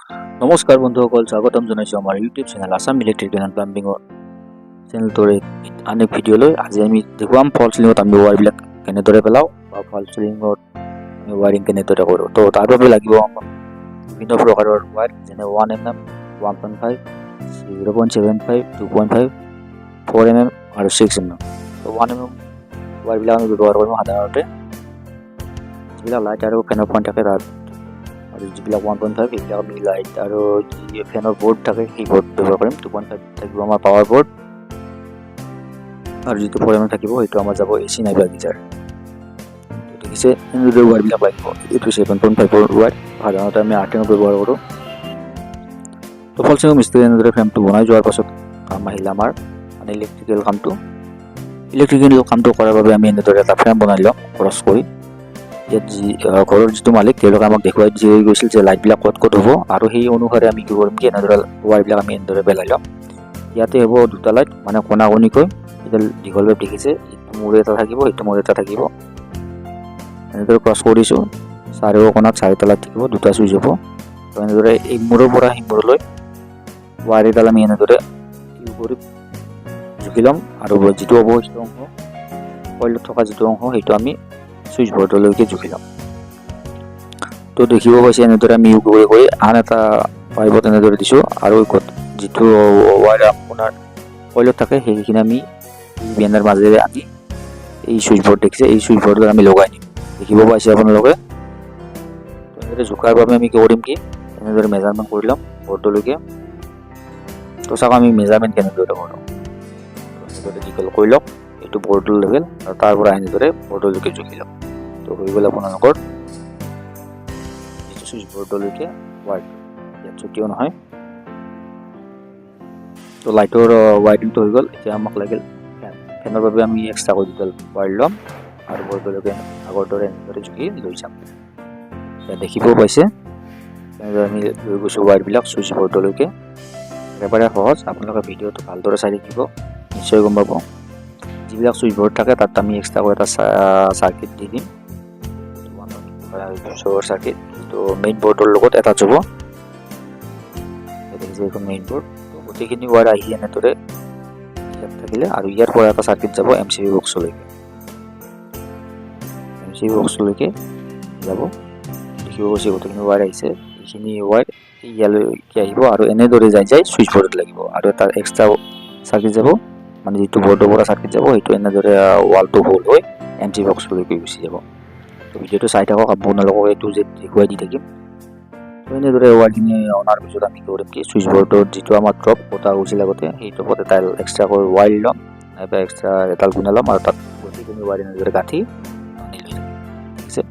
নমস্কাৰ বন্ধুসকল, স্বাগতম জনাইছোঁ আমাৰ YouTube channel Assam electrical and প্লাম্বিঙৰ চেনেলটোৰ আন এক ভিডিঅ'লৈ। আজি আমি দেখুৱাম ফল চিলিঙত আমি ৱায়াৰবিলাক কেনেদৰে পেলাওঁ বা ফল চিলিঙত আমি ৱায়াৰিং কেনেদৰে কৰোঁ। তো তাৰ বাবে লাগিব আমাক বিভিন্ন প্ৰকাৰৰ ৱায়াৰ, যেনে 1 mm, 1.5, 0.75, 2.5, 4 mm আৰু 6 mm। তো 1 mm ৱায়াৰবিলাক আমি ব্যৱহাৰ কৰোঁ সাধাৰণতে যিবিলাক লাইট আৰু ফেনৰ পইণ্ট থাকে তাত, আৰু যিবিলাক 1.5, সেইবিলাক আমি লাইট আৰু যি ফেনৰ বৰ্ড থাকে সেই বৰ্ড ব্যৱহাৰ কৰিম। 2.5 থাকিব আমাৰ পাৱাৰ বৰ্ড আৰু যিটো 4 mm থাকিব সেইটো আমাৰ যাব এ চি নাইবা গিজাৰ। দেখিছে, এনেদৰে ৱায়াৰবিলাক লাগিব। এইটো 7.5ৰ ৱায়াৰ, সাধাৰণতে আমি আৰ্থিঙত ব্যৱহাৰ কৰোঁ। তো ফল চিলিঙৰ মিস্ত্ৰী এনেদৰে ফ্ৰেমটো বনাই যোৱাৰ পাছত কাম আহিলে আমাৰ মানে ইলেক্ট্ৰিকেল কামটো। ইলেক্ট্ৰিকেল কামটো কৰাৰ বাবে আমি এনেদৰে এটা ফ্ৰেম বনাই ল'ম ক্ৰছ কৰি। ইয়াত যি ঘৰৰ যিটো মালিক, তেওঁলোকে আমাক দেখুৱাই দি গৈছিল যে লাইটবিলাক ক'ত ক'ত হ'ব আৰু সেই অনুসাৰে আমি কি কৰিম কি এনেদৰে ৱায়াৰবিলাক আমি এনেদৰে পেলাই ল'ম। ইয়াতে হ'ব দুটা লাইট, মানে কোনা কোনিকৈ এডাল দীঘল পাইপ দেখিছে, ইটো মূৰে এটা থাকিব, ইটো মূৰে এটা থাকিব। এনেদৰে ক্ৰছ কৰিছোঁ, চাৰিও কোণাত চাৰিটা লাইট থাকিব, দুটা চুইচ হ'ব। তো এনেদৰে এই মূৰৰ পৰা সেই মূৰলৈ ৱায়াৰ এডাল আমি এনেদৰে ইউ কৰি জুখি ল'ম আৰু যিটো অৱশিষ্ট অংশ, কইলত থকা যিটো অংশ, সেইটো আমি চুইচ বৰ্ডলৈকে জুখি ল'ম। তো দেখিব পাইছে, এনেদৰে আমি ইউ কৰি কৰি আন এটা পাইপত এনেদৰে দিছোঁ আৰু যিটো ৱায়াৰ আপোনাৰ কইলত থাকে, সেইখিনি আমি বেণ্ডৰ মাজেৰে আনি এই চুইচ বৰ্ড দেখিছে, এই চুইচ বৰ্ডত আমি লগাই দিম। দেখিব পাইছে আপোনালোকে। এনেদৰে জোখাৰ বাবে আমি কি কৰিম কি এনেদৰে মেজাৰমেণ্ট কৰি ল'ম বৰ্ডলৈকে। তো চাওক, আমি মেজাৰমেণ্ট কেনেদৰে কৰোঁ। এনেদৰে দীঘল কৰি লওক এইটো বৰ্ডৰ লেভেল আৰু তাৰ পৰা এনেদৰে বৰ্ডলৈকে জুখি লওক। তো হৈ গ'ল আপোনালোকৰ যিটো চুইচ বৰ্ডলৈকে ৱায়াৰ, ইয়াত ছুটিও নহয়। তো লাইটৰ ৱায়াৰিংটো হৈ গ'ল। এতিয়া আমাক লাগিল ফেন। ফেনৰ বাবে আমি এক্সট্ৰাকৈ দুডাল ৱায়াৰ ল'ম আৰু বৰ্ডলৈকে আগৰ দৰে এনেদৰে জুখি লৈ যাম। এতিয়া দেখিবও পাইছে, এনেদৰে আমি লৈ গৈছোঁ ৱায়াৰবিলাক চুইচ বৰ্ডলৈকে। একেবাৰে সহজ, আপোনালোকে ভিডিঅ'টো ভালদৰে চাই থাকিব, নিশ্চয় গম পাব। যিবিলাক চুইচ বৰ্ড থাকে তাত আমি এক্সট্ৰাকৈ এটা চাৰ্কিট দি দিম, চাৰ্কিট যিটো মেইন বৰ্ডৰ লগত এটাচ হ'ব। দেখিছে, এইখন মেইন বৰ্ড। তো গোটেইখিনি ৱায়াৰ আহি এনেদৰে ইয়াত থাকিলে আৰু ইয়াৰ পৰা এটা চাৰ্কিট যাব এম চি বি বক্সলৈকে, এম চি বি বক্সলৈকে যাব। দেখিব পাইছে, গোটেইখিনি ৱায়াৰ আহিছে। এইখিনি ৱায়াৰ ইয়ালৈকে আহিব আৰু এনেদৰে যাই যাই চুইচ বৰ্ডত লাগিব আৰু এটা এক্সট্ৰা চাৰ্কিট যাব, মানে যিটো বৰ্ডৰ পৰা চাৰ্কিট যাব, সেইটো এনেদৰে ৱালটো হোল হৈ এম চি বক্সলৈকে গুচি যাব। তো ভিডিঅ'টো চাই থাকক, আপোনালোকক এইটো যে দেখুৱাই দি থাকিম। তো এনেদৰে ৱায়াৰখিনি অনাৰ পিছত আমি কি কৰিম কি চুইচ বৰ্ডত যিটো আমাৰ ড্ৰপ কটা গৈছিল আগতে, সেই ড্ৰপত এটা এক্সট্ৰাকৈ ৱায়াৰ ল'ম নাইবা এক্সট্ৰা এডাল গুণা ল'ম আৰু তাত গোটেইখিনি ৱায়াৰ এনেদৰে গাঁঠি টানি লৈ যাম। ঠিক আছে।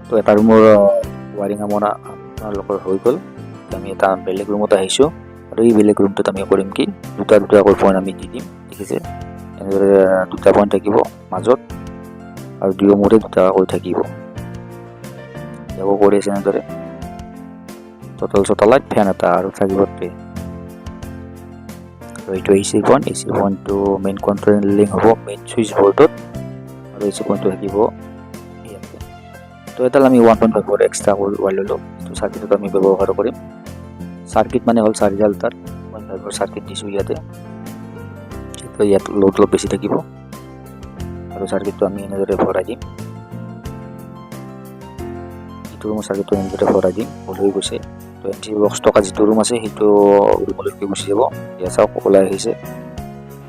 তো এটা ৰুমৰ ৱায়াৰিং আমাৰ আপোনালোকৰ হৈ গ'ল। আমি এটা বেলেগ ৰুমত আহিছোঁ আৰু এই বেলেগ ৰুমটোত আমি কৰিম কি দুটা দুটাকৈ পইণ্ট আমি দি দিম। দেখিছে, এনেদৰে দুটা পইণ্ট থাকিব মাজত আৰু দুয়ো মূৰে দুটাকৈ থাকিব। যাব কৰি আছে এনেদৰে। টোটেল ছটা লাইট, ফেন এটা আৰু থাকিব ট্ৰে। আৰু এইটো এ চি পইণ্ট, এ চি পইণ্টটো মেইন কণ্ট্ৰলিং হ'ব মেইন চুইচ বৰ্ডত আৰু এ চি পইণ্টটো থাকিব ইয়াতে। তো এডাল আমি 1.5ৰ এক্সট্ৰা কৰি ৱায়াৰ ল'লোঁ, এইটো চাৰ্কিটত আমি ব্যৱহাৰ কৰিম। চাৰ্কিট মানে হ'ল চাৰিডাল তাত 0.5ৰ চাৰ্কিট দিছোঁ ইয়াতে, যিহেতু ইয়াত লোড অলপ বেছি থাকিব। আৰু চাৰ্কিটটো আমি এনেদৰে ভৰাই দিম। যিটো ৰুমৰ চাৰ্কিটটো এনেদৰে ভৰাই দিম, ভুল হৈ গৈছে। তো এম চি বক্স থকা যিটো ৰুম আছে, সেইটো ৰুমলৈকে গুচি যাব। ইয়াত চাওক, ওলাই আহিছে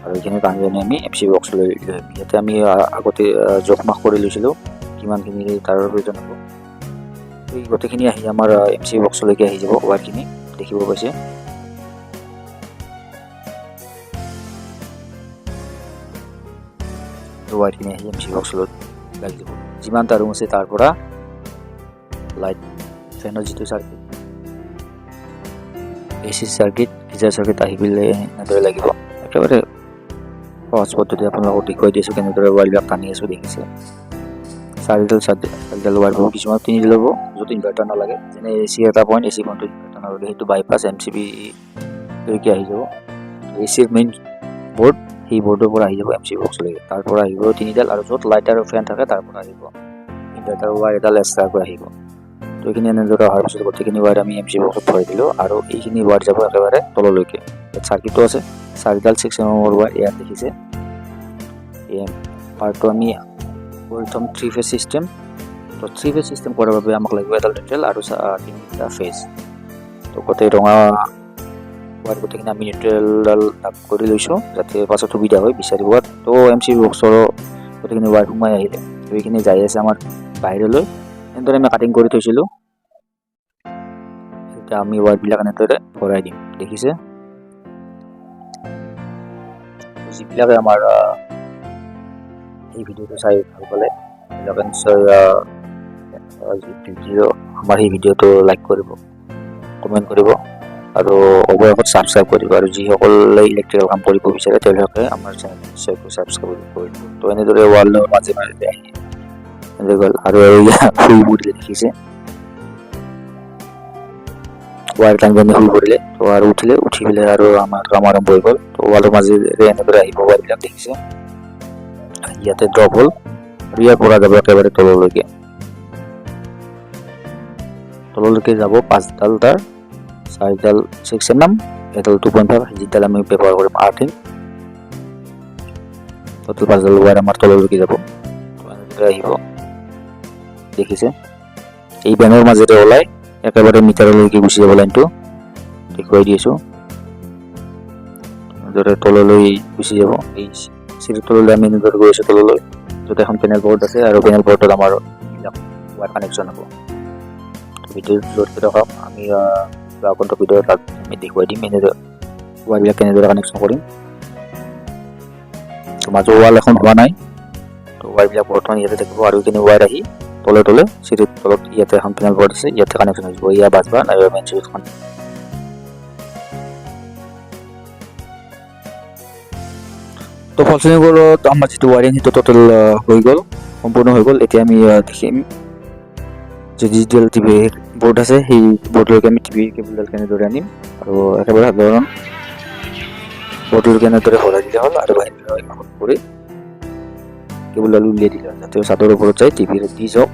আৰু এইখিনি টানি টানি আমি এম চি বক্স লৈ লৈ আহিম। ইয়াতে আমি আগতে জোখ মাখ কৰি লৈছিলোঁ কিমানখিনি তাৰৰ প্ৰয়োজন হ'ব। এই গোটেইখিনি আহি আমাৰ এম চি বক্সলৈকে আহি যাব ৱায়াৰখিনি। দেখিব পাইছে, ৱায়াৰখিনি আহি এম চি বক্সলৈ লাগি যাব। যিমানটা ৰুম আছে তাৰ পৰা লাইট, ফেনৰ যিটো চাৰ্কিট, এ চি চাৰ্কিট, গিজাৰ চাৰ্কিট আহি পেলাই এনেদৰে লাগিব। একেবাৰে সহজ পদ্ধতি আপোনালোকক দেখুৱাই দিছোঁ, কেনেদৰে ৱায়াৰবিলাক টানি আছোঁ। দেখিছে, চাৰিডাল চাৰিডাল ৱায়াৰ পাব, কিছুমান তিনিডাল হ'ব য'ত ইনভাৰ্টাৰ নালাগে। যেনে এ চি এটা পইণ্ট, এ চি পইণ্টটো ইনভাৰ্টাৰ নালাগে, সেইটো বাইপাছ এম চি বিলৈকে আহি যাব। এ চিৰ মেইন বৰ্ড, সেই বৰ্ডৰ পৰা আহি যাব এম চি বক্সলৈকে, তাৰ পৰা আহিব তিনিডাল আৰু য'ত লাইট আৰু ফেন থাকে তাৰ পৰা আহিব ইনভাৰ্টাৰ ৱায়াৰ এডাল এক্সট্ৰাকৈ আহিব। তো এইখিনি এনেদৰে অহাৰ পিছত গোটেইখিনি ৱায়াৰ আমি এম চি বক্সত ভৰাই দিলোঁ আৰু এইখিনি ৱায়াৰ যাব একেবাৰে তললৈকে। ইয়াত চাৰ্কিটো আছে, চাৰিডাল 6 এম এমৰ ৱায়াৰ ইয়াত দেখিছে। এই পাৰ্টটো আমি কৰি থ'ম থ্ৰী ফেজ চিষ্টেম। তো থ্ৰী ফেজ চিষ্টেম কৰাৰ বাবে আমাক লাগিব এডাল নিউট্ৰেল আৰু তিনিটা ফেজ। তো গোটেই ৰঙা ৱায়াৰ গোটেইখিনি আমি নিউট্ৰেলডাল দাগ কৰি লৈছোঁ, যাতে পাছত সুবিধা হয় বিচাৰি পোৱাত। তো এম চি বক্সৰ গোটেইখিনি ৱায়াৰ সোমাই আহিলে। তো এইখিনি যাই আছে আমাৰ বাহিৰলৈ। এনেদৰে আমি কাটিং কৰি থৈছিলোঁ। এতিয়া আমি ৱায়াৰবিলাক এনেদৰে ভৰাই দিম, দেখিছে। যিবিলাকে আমাৰ এই ভিডিঅ'টো চাই ভাল পালে, তেওঁলোকে নিশ্চয় ভিডিঅ' আমাৰ সেই ভিডিঅ'টো লাইক কৰিব, কমেণ্ট কৰিব আৰু অৱশেষত ছাবস্ক্ৰাইব কৰিব। আৰু যিসকলে ইলেক্ট্ৰিকেল কাম কৰিব বিচাৰে, তেওঁলোকে আমাৰ চেনেলটো নিশ্চয়কৈ ছাবস্ক্ৰাইব কৰিব। তো এনেদৰে ৱালৰ মাজে মাজে আহি এনেদৰে গ'ল আৰু এয়া শুই পৰিলে, দেখিছে। ৱায়াৰ টানি টানি শুই পৰিলে। তো আৰু উঠিলে, উঠি পেলাই আৰু আমাৰ কাম আৰম্ভ হৈ গ'ল। তো ৱালৰ মাজেৰে এনেদৰে আহিব ৱায়াৰবিলাক, দেখিছে। ইয়াতে ড্ৰপ হ'ল আৰু ইয়াৰ পৰা যাব একেবাৰে তললৈকে। তললৈকে যাব পাঁচডাল তাৰ, চাৰিডাল 6 এম এম, এডাল 2.5, যিডাল আমি ব্যৱহাৰ কৰিম আৰ্থিং। টোটেল পাঁচডাল ৱায়াৰ আমাৰ তললৈকে যাব। তো এনেদৰে আহিব, দেখিছে। এই বেনৰ মাজেৰে ওলাই একেবাৰে মিটাৰলৈকে গুচি যাব লাইনটো, দেখুৱাই দি আছোঁ। এনেদৰে তললৈ গুচি যাব। এই চিৰিৰ তললৈ আমি এনেদৰে গৈ আছোঁ তললৈ, য'ত এখন পেনেল বৰ্ড আছে আৰু পেনেল বৰ্ডত আমাৰ এইবিলাক ৱায়াৰ কানেকশ্যন হ'ব। ভিডিঅ'টো জড়িত থাকক। আমি আগন্তুক ভিডিঅ'ত তাত আমি দেখুৱাই দিম এনেদৰে ৱায়াৰবিলাক কেনেদৰে কানেকশ্যন কৰিম। তো মাজৰ ৱাল এখন হোৱা নাই, তো ৱায়াৰবিলাক বৰ্তমান ইয়াতে থাকিব আৰু এইখিনি ৱায়াৰ আহি তলে তলে চিৰিৰ তলত ইয়াতে এখন পেনেল বৰ্ড আছে, ইয়াতে কানেকশ্যন হৈ যাব। এয়া বাজবা নাইবা মেইন চুইচখন। তো ফলচিলিঙত আমাৰ যিটো ৱায়াৰিং, সেইটো টোটেল হৈ গ'ল, সম্পূৰ্ণ হৈ গ'ল। এতিয়া আমি দেখিম যে ডিজিটেল টিভি বৰ্ড আছে, সেই বৰ্ডলৈকে আমি টিভি কেবুলডাল কেনেদৰে আনিম। আৰু একেবাৰে সাধাৰণ, বৰ্ডলৈকে এনেদৰে ভৰাই দিলে হ'ল আৰু বাহিৰলৈ কৰি কেবুলডাল উলিয়াই দিলে হ'ল, যাতে চাদৰ ওপৰত যায়। টিভিৰ ডিছ হওক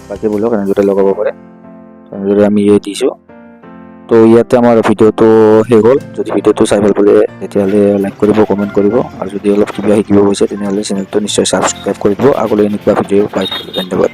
বা কেবুল হওক, এনেদৰে লগাব পাৰে। তেনেদৰে আমি দিছোঁ। তো ইয়াতে আমাৰ ভিডিঅ'টো শেষ হ'ল। যদি ভিডিঅ'টো চাই ভাল পালে, তেতিয়াহ'লে লাইক কৰিব, কমেণ্ট কৰিব আৰু যদি অলপ কিবা শিকিব গৈছে, তেনেহ'লে চেনেলটো নিশ্চয় ছাবস্ক্ৰাইব কৰি দিব। আগলৈ এনেকুৱা ভিডিঅ' পাই থাকিব। ধন্যবাদ।